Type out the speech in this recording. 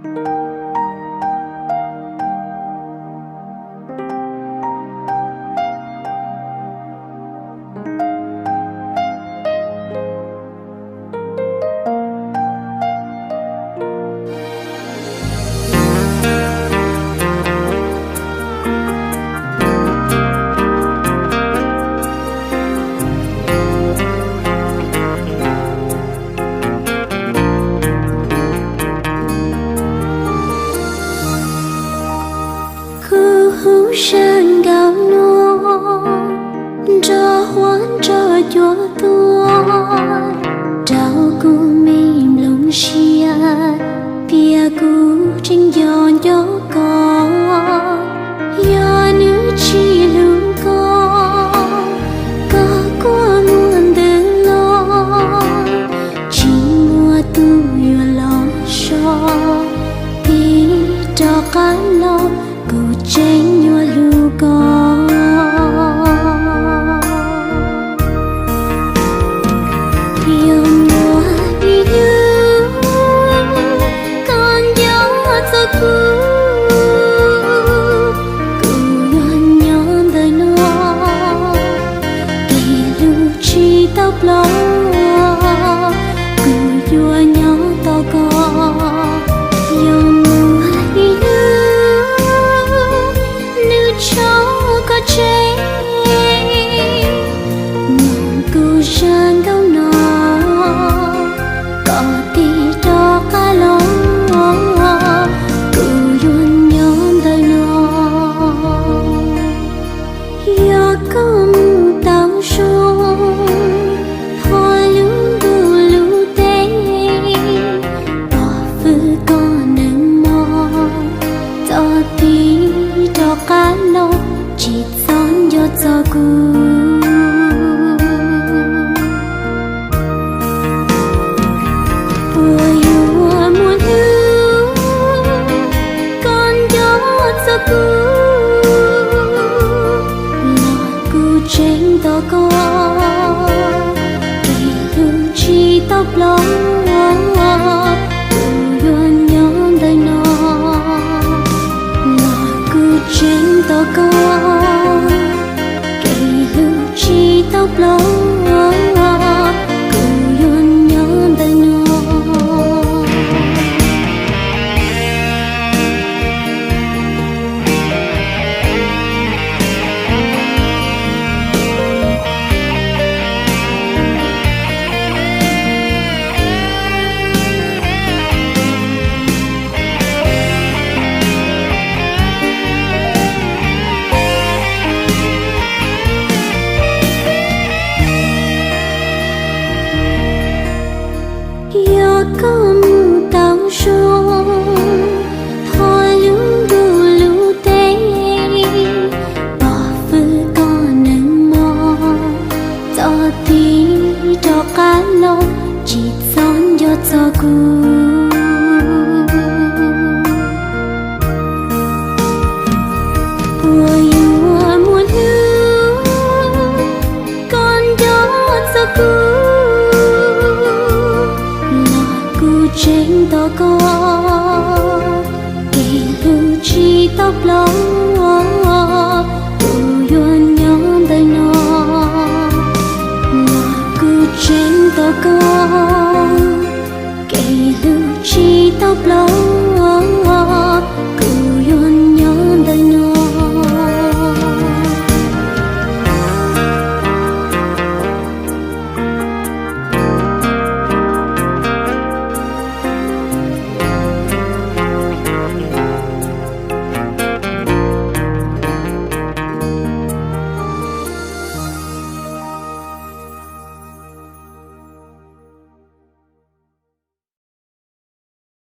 Kuv hu zaj nkauj no nrog huab nrog cua tuaj rau kuv me nplooj siab, tias kuv tseem nco nco koj. Yog nws tsis hlub koj, koj kuj muaj ntws los, tsis muaj tus yuav los so, tig rov qab los kuv tseem yuav hlub koj. Yog muaj ib hnub koj nco txog kuv, kuv yuav nyob ntawm no, kev hlub tsis tau plaub, kuv yuav nyob tos koj. Yog muaj ib hnub nws tso koj tseg, mloog kuv zaj nkauj no, koj tig rov qab los, kuv yuav nyob ntawm no. Yog koj mus tau zoo, thov lub ntuj lub teb, pov hwm koj neeg mog, txhob tig rov qab los, tsis txhob nco txog kuv. Puas yuav muaj hnub koj nco txog kuv, los kuv tseem tos koj. Kev hlub tsis tau plaub, kuv yuav nyob ntawm no, los kuv tseem tos koj. Kev hlub tsis tau plaub, kuv yuav nyob ntawm no. Yog koj mus tau zoo, thov lub ntuj lub teb, pov hwm koj neeg mog, txhob tig rov qab los, tsis txhob nco txog kuv. Puas yuav muaj hnub koj nco txog kuv, los kuv tseem tos koj. Kev hlub tsis tau plaub, kuv yuav nyob ntawm no, los kuv tseem tos koj. Kev hlub tsis tau plaub,